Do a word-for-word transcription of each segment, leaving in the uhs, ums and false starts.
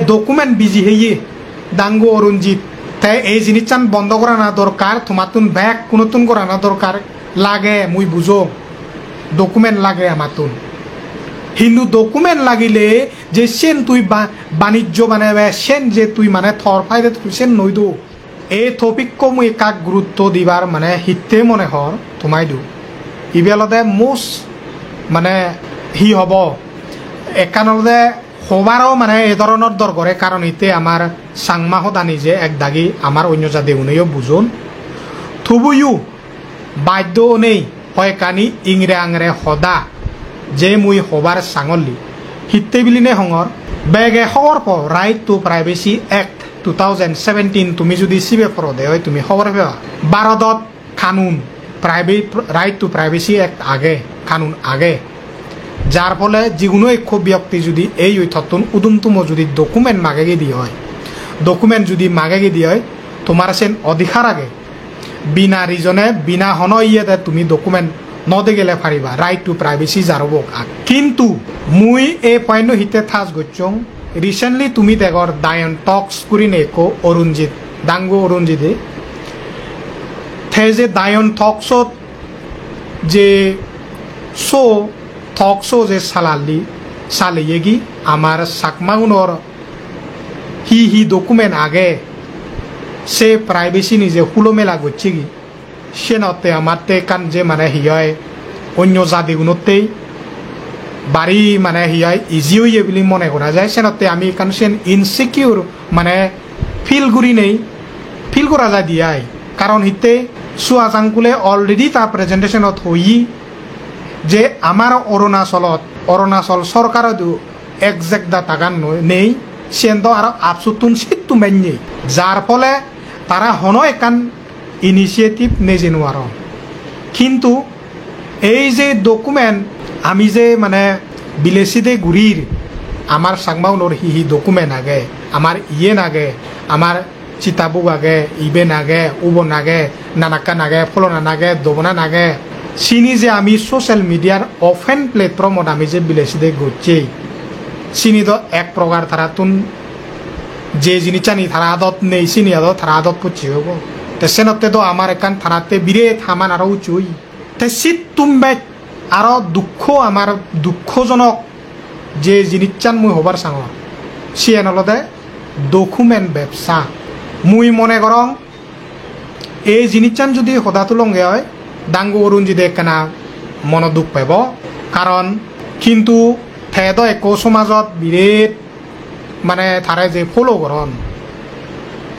Document biji heye, dangu Arunjit. Te ei jinissan bondo gorana dorkar, tomattun bekkunottun gorana dorkar. Lage, mui bujong. Document lage amattun. Hintu document lagile je sen tui ba-, banijjo banebe, sen je tui mane tor faide tui sen noi do. Ei topic-ko mui ekka gurutto dibar mane hitte mone hor tomaidu. Ibe olode most mane hi hobo? Ekkan olode hobaro mane ei dhoronor dor gore, karon hitte amar Changma hodani je ek dagi amar onyo jadiguneyo bujon. Tobuyo baddo onei hoyekkani ingre angre hoda je mui hobar sangolli. Hitte biline hongor, bege hobor po Right to Privacy Act two thousand seventeen, tumi judi sibe porode oi tumi hobor peba. Bharodot kanun, Private, Right to Privacy Act age, kanun age. Jar phole jiguno ekko byokti judi ei oi tottun udum tumo judi document mage gidi oi, document judi mage gidi oi, tomar sen odhikar age. Bina reason-e, bina hono iyede tumi document no degele pariba, right to privacy jarobok age. Kintu mui ei point-o hitte touch gocchong, recently tumi degor Dion Talks gurine ekko Arunjit, dangu Arunjite. Te je Dion Talks-ot je show, talk show je salali, saleyegi amar Chakmagunor hi hi document age, se privacy nije hulo mela gocchegi, senotte amatte ekkan je mane hi oi, onyo jadigunotte bari mane hi oi, easy oye bili mone gora jai, senotte ami ekkan sen insecure mane feel gurinei, feel gora jai de ai. Karon hitte Suhas uncle-e already ta presentation-ot hoye je amar Arunachalot, Arunachal sorkarodo exact data-gan no-, nei, siyen do aro AAPSU-ttun sittu mennye. Jar phole tara hono ekkan initiative neje nw paron. Kintu ei je document ami je mane bileside gurir, amar Chakmagunor hi hi document age, amar iyen age, amar chitabuk age, iben age, ubon age, nanakkan age, pholonan age, dobonan age. Sini je ami social media-r open platform-ot ami je bileside gocchei, sini do ek prokar tarattun je jinissani tara adot nei, sini ado tara adot pocche obo. Te senotte do amar ekkan taratte biret haman aro ucche oye. Te sittun bej aro dukko, amar dukkojonok je jinissan mui hobar sangor, siyen olode document bebsa. Mui mone gorong ei jinissan judi hoda tulonge oi, dangu Arunjite ekkena mono duk pebo. Karon kintu te do ekko somajot biret mane tare je follow goron,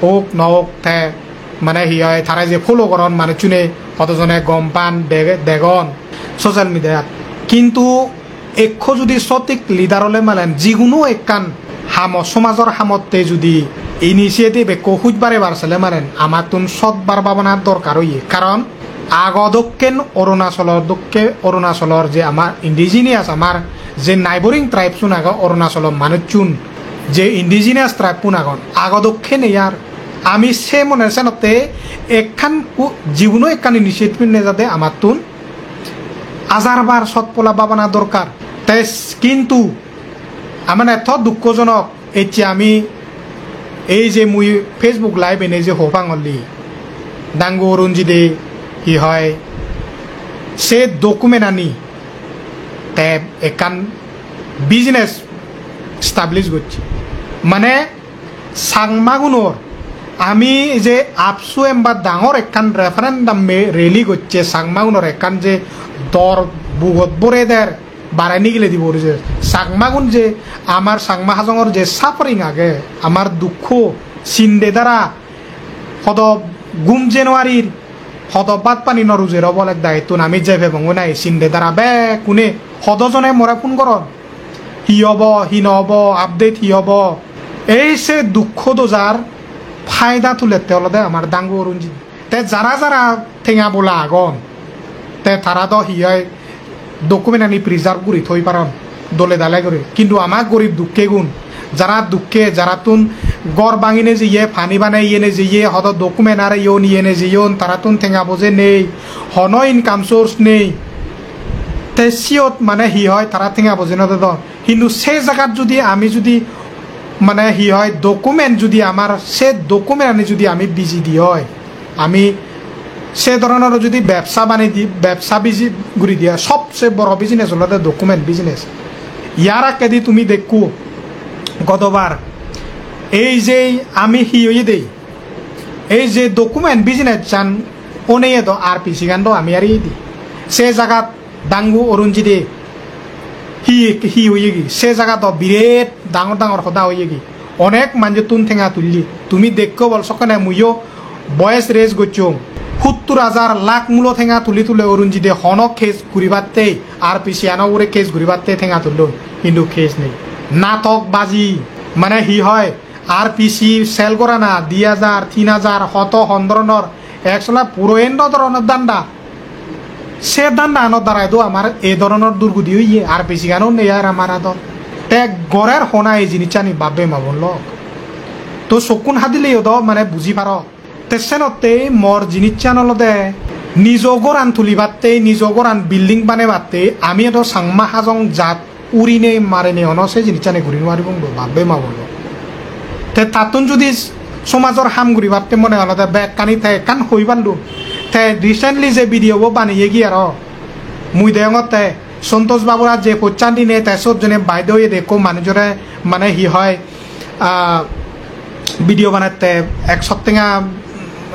ok no ok, te mane hi oi, tare je follow goron manuchune, hodojone gom pan, de-, degon social media-t. Kintu ekko judi sotik leader ole malen jiguno ekkan hamo, somajor hamotte judi initiative ekko huj barebar sele malen amattun sot bar babana dorkar oye. Karon ago dokken Arunachalor dokke, Arunachalor je amar indigenous, amar je neighboring tribes-un age Arunachalor manuchun, je indigenous tribe-un agon, ago dokke nei ar. Ami se mone senotte ekkan u-, jiguno ekkan initiative nejade amattun hajar bar sot pola babana dorkar. Te s-, kintu amane etto dukkojonok, ecche ami ei je mui Facebook live ene je hopang olli, dangu Arunjite hi hoi, se document ani te ekkan business establish gocche. Mane Changmagunor ami je AAPSU emba dangor ekkan referendum me-, rally gocche, Changmagunor ekkan je dor bugot bore der, bare nigile dibo je. Changmagun je, amar Changma Hajongor je suffering age, amar dukko, sinde dara, hodo gum je nw parir, hodo bhat pani nw rujer obo, ek dagittun ami jei pebong nahi, sinde dara bekkune, hodojone more phone goron. Hi obo, hi nw obo, update hi obo? Ei se dukko dojar faida tulette olode amar dangu Arunjit. Te jara jara tenga bola agon, te tara do hi oi, document ani preserve guri thoi paron dole dale guri. Kintu ama gorib dukkegun, jara dukke, jarattun ghor bangine jeye, pani bane iyene jeye, hodo document are iyon iyene jeyon, tarattun tenga boje nei, hono income source nei. Te siyot mane hi oi, tara tenga boje no dedon. Hintu se jagat judi ami judi mane hi hoi, document judi amar, se document ani judi ami biji di hoi, ami se dhoronor judi bebsa banei di, bebsa biji guri di hoi, sobse boro business olode document business. Yar akkedi tumi dekku, gotobar ei je ami hi oye dei, ei je document business an oneye do R P C gan do ami ari di. Se jagat dangu Arun Jide hi, hi oyegi, se jagat do biret dangor dangor hoda oyegi. Onek manjottun tenga tulli. Tumi dekko bol sokkene muiyo voice raise gocchong. Huttur hajar lakh mulo tenga tuli tule Arun Jide hono case guribatte, R P C ano ugure case guribatte tenga tullon. Hintu case nei. Natok baji, mane hi hoi, R P C sell gorana di hajar, tin hajar, hoto hon dhoronor, ek sola puro endo dhoronor danda. Se danda ano darai do amar ei dhoronor durgudi oye, R P C gano nei ar amar adot. Te gorer hona ei jinissani, bab-bei ma-bon lok? To sokkun hadileyo do mane buji paro. Te senotte mor jinissan olode nijo goran tulibatte, nijo goran building banebatte, ami edo Changma Hajong jat urinei marinei hono se jinissani guri nw paribong do, bab-bei ma-bon lok. Te tattun judi somajor ham guribatte mone olode bekkani te ekkan hoi pallun. Te recently je video bo baneye gi aro mui degongotte Santosh Babura je pochan dinei te sot jone baido oyede ekko manujore mane hi hoi, ah, video banatte ek sot tenga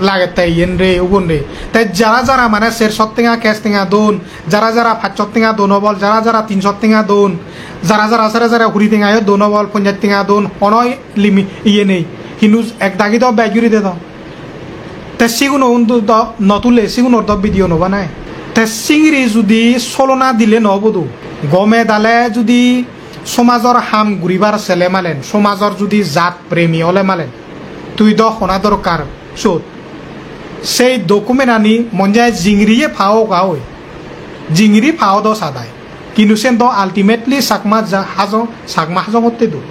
lagette, iyen re, ubon re. Te jara jara mane ser sot tenga, cash tenga don, jara jara pach sot tenga don obol, jara jara tin sot tenga don, jara jara sere sere huri tenga yo don obol, ponjaj tenga don, hono limi iye nei. Hintu ek dagi do bej guri dedon. Te siguno undu do no tule, sigunor do video no banai. Te singiri judi solona dile no obo do. Gome dale judi somajor ham guribar sele malen, somajor judi jat premi ole malen, tui do hona dorkar sot. Sei document ani monjai jingriye pao ga oi. Jingri pao do sadai. Kintu sen do ultimately Chakma ja-, Hajong, Chakma Hajongotte do.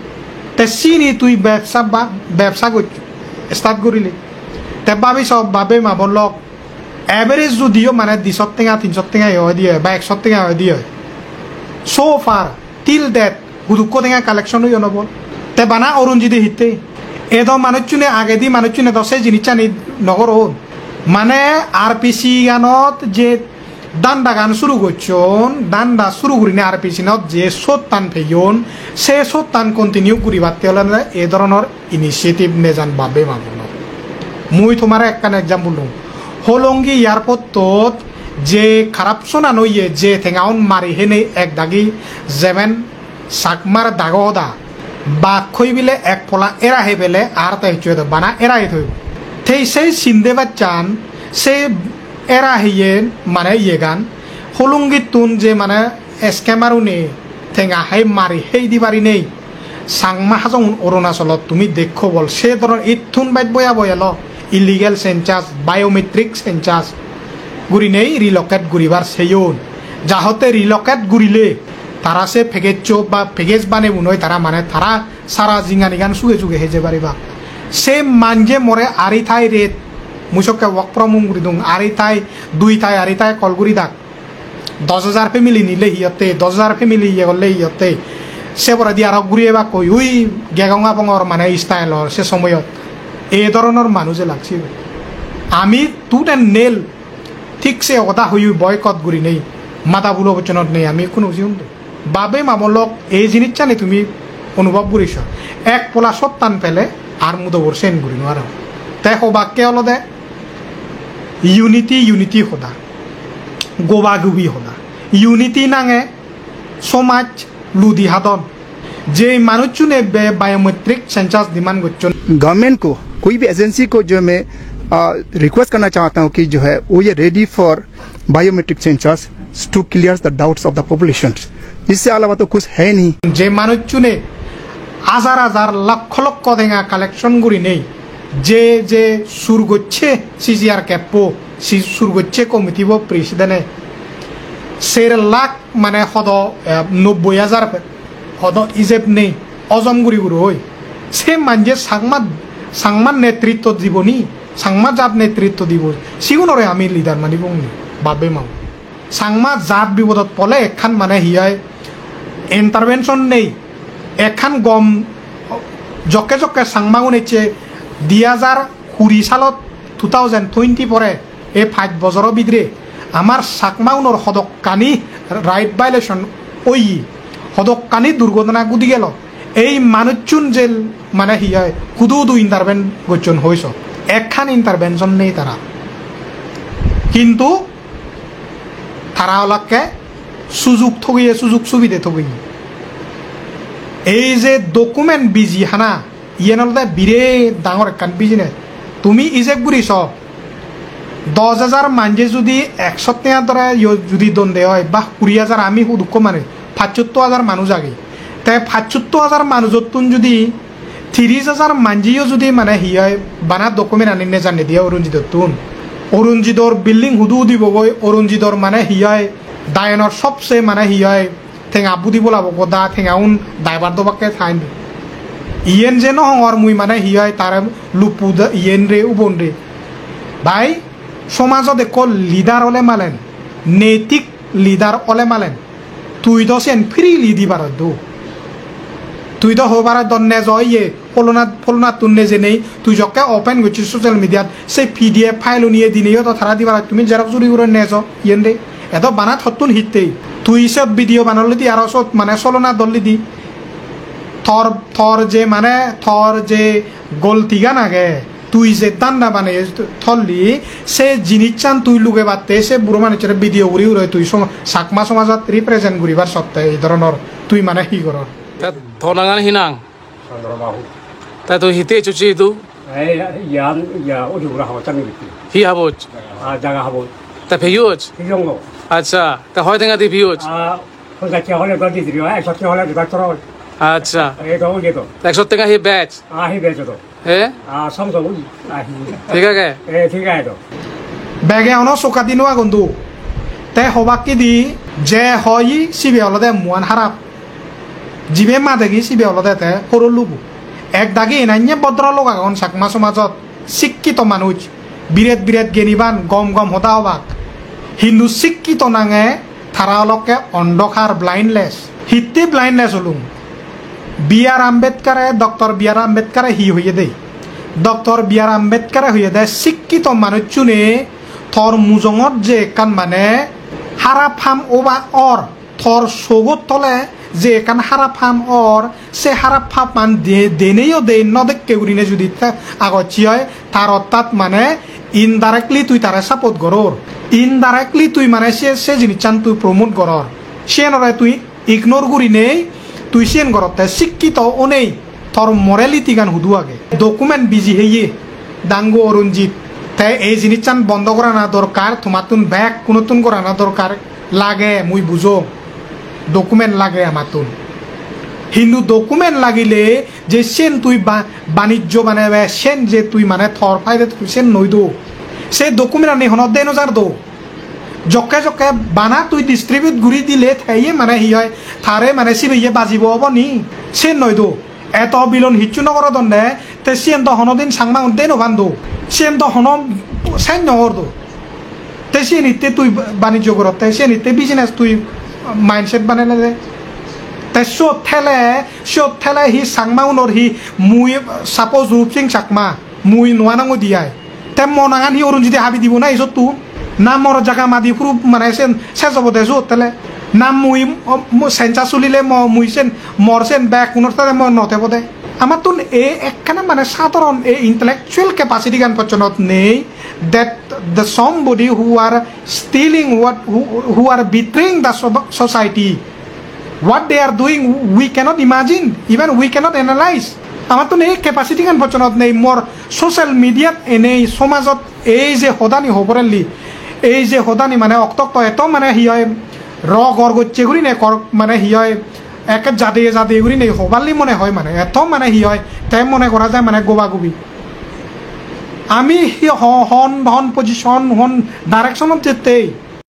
Te sini tui bebsa ba, bebsa goj-, start gorile. Te babi so, bab-bei ma-bon lok, average judiyo mane di sot tenga, tin sot tenga yo oi diye, ba ek sot tenga oi diye. So far, till date, hudukko tenga collection oyon obol. Te bana Arun Jide hitte? Edo manuchchune agedi manuchchune do se jinissani no goron. Mane R P C ganot je dandagan suru gocchon, danda suru gurinei R P C-not je sottan peyon, se sottan continue guribatte olode ei dhoronor initiative nejan, bab-bei ma-bon lok. Mui tomare ekkan example dong. Holongi airport-ot je corruption-an oye, je tengaun mari henei ek dagi jemen Chakmar dago hoda, bak hoi bile ek pola era hei pele ar te hissu edo bana era hei thoibo. Te sei sinde bachan, sei era heiye mane iyegan, Holongittun je mane scammer-une tenga hei mari hei di parinei, Changma Hajongun Arunachalot tumi dekko bol, se dhoron ittun bej boya boya lo, illegal census, biometric census gurinei relocate guribar seyon. Jahote relocate gurile tara se package-o ba package banebunoi tara mane tara sara jinganigan suge suge heje paribak. Se manje more ari thai rate, mui sokke work from home guri dung, ari thai, dui thai, ari thai call guri dak. Dos hajar family nile hi otte, dos hajar family iye gorle hi otte. Se poredi aro guri ebakkoi, ui gegong abongor mane style or se somoyot. Ei dhoronor manuj elak sibe. Ami tooth and nail thik se hoda hoyui boycott gurinei, mada bulo bocchonot nei ami hono sigun do. Bab-bei ma-bon lok, ei jinissani tumi onubhob guri so. Ek pola sottan pele ar mudobor sen guri nw paro. Te hobakke olode unity, unity hoda, goba gobi hoda. Unity nange somaj ludi hadon. Je manuchchune be biometric census demand gocchon, government को, कोई भी एजेंसी को जो मैं, आ, रिक्वेस्ट करना चाहता हूँ कि जो है वो ये ready for biometric census to clear the doubts of the population. इससे अलावा तो कुछ है नहीं। Je manuchchune hajar hajar, lokkho lokkho tenga collection gurinei je je sur gocche C C R cap-po, si sur gocche committee-bo president-e ser lakh mane hodo, eh, nobboi hajar hodo ijeb nei, ojom guri guri oi. Se manje Changma, Changma netritto dibo ni, Changma jat netritto dibo, sigunore ami leader manibong ni, bab-bei ma-bon. Changma jat bipodot pole ekkan mane hi oi, intervention nei, ekkan gom Jokke jokke Changmagun ecche di hajar kuri salot, two thousand twenty pore, ei pach bojoro bidire amar Chakmagunor hodokkani right violation oye, hodokkani durgodona gudi gelo. Ei manuchun je mane hi hoi hudu hudu intervene gocchon hoi so, ekkan intervention nei tara. Kintu tara olakke sujug thogeye, sujug subide thogeye. Ei je document biji hana, iyen olode biret dangor ekkan business. Tumi ijeb guri so, dos hajar manje judi ekso tenga dore yo judi donde oi, ba kuri hajar, ami hudukko manuj, pachsotto hajar manuj agi. Te pachsotto hajar manujottun judi tiris hajar manjeyo judi mane hi hoi bana document ani nejanne diye Arunjidottun. Arunjidor building hudu udibogoi, Arunjidor mane hi hoi dayonor sobse mane hi hoi tenga budi bolabo goda tengaun daibar dobakke time. Iyen je no hongor mui mane hi hoi tare luppu da-, iyen re ubon re. Bhai, somajot ekko leader ole malen, neitik leader ole malen, tui do siyen freely di parot do. Tui do hoi parot do nejo iye, pholona, pholonattun nejenei, tui jokke open gocchis social mediat, se P D F file uniye dineyo do tara di parot, tumi xerox guri guri nejo, iyen de. Edo banat hottun hittei. Tui se video banolli di aro sot mane solona dolli di. Tor, tor je mane, tor je goltigan age, tui je danda baneye tolli, se jinissan tui lugebatte se buro manuchchore video guri guri tui som-, Chakma somajot represent guribar sotte ei dhoronor tui mane hi goror? Ta to nangan hi nang? Chandra Babu. Ta tui hitte ecchochi idu? Ei, iyan, iya, udi gura haboj chani bitti. Hi haboj? Ah, jaga haboj. Ta peyoj? Hi jongo? Accha, ta hoi tenga di peyoj? Ah, Ponchash tenga hole do di diri, ekso tenga hole do doctor. Accha. Ei do, ei do. Ekso tenga hi bej? Ah, hi bej do. Eh? Ah, som som, ah, hi. Thik age? Eh, thik age do. Bege ono soka di no agon do. Te hobak ki di je hoi sibe olode muan harap. Jibe madegi sibe olode te horolubu. Ek dagi enanye bodro lok agon Chakma somajot. Sikkito manuj, biret biret geniban, gom gom hoda hobak. Hintu sikkito nange tara olokke ondokar, blindness. Hitte blindness olung? B R Ambedkare, Doctor B R Ambedkare hi hoyede? Doctor B R Ambedkare hoyede sikkito manuchchune tor mujongot je ekkan mane harap ham oba or, tor sogot tole je ekkan harap ham or, se harap haman de-, deneyo de no dekke gurine judi te agocchi oi, tar ortat mane indirectly tui tare support goror, indirectly tui mane se, se jinissan tui promote goror, siyenore tui ignore gurinei tui siyen gorotte sikkito onei. Tor morality gan hudu age? Document biji heye, dangu Arunjit. Te ei jinissan bondo gorana dorkar, tomattun bekkunottun gorana dorkar lage, mui bujong. Document lage amattun. Hintu document lagile je sen tui ba-, banijjo banebe, sen je tui mane tor faide tui sen noi do. Se document ani hono de no jar do. Jokke jokke bana tui distribute guri dile te iye mane hi hoi, tare mane sibe iye bajibo obo ni? Sen noi do. Eto bilon hissu no gorodonne, te siyen do honodin Changmagun de no pando. Siyen do hono sen no gordo. Te siyen itte tui banijjo gorotte, siyen itte business tui mindset banelede. Te siyot thele, siyot thele hi Changmagunor hi mui suppose Rupsing Chakma, mui nuanong udi ai. Te mo nangan hi Arunjite habi dibo na isottun? Na mor jaga madi puro mane sen sej obode siyot tele? Na mui, o, mo sensa sulile mo, mui sen, mor sen bek unor tele mo no tebode? Amattun e ekkana mane sadharon e intellectual capacity gan pocchonot nei, that the somebody who are stealing what, who, who are betraying the so-, society. What they are doing, we cannot imagine, even we cannot analyze. Amattun ei capacity gan pocchonot nei, mor social media-t enei somajot ei je hodani hoborelli, ei je hodani mane okto okto eto mane hi hoi rogor gocche gurine kor-, mane hi hoi ekke jadeye jadeye gurine hoballi mone hoi mane eto mane hi hoi te mone gora jai mane goba gobi. Ami hi ho-, hon, hon position, hon direction-ot jettei.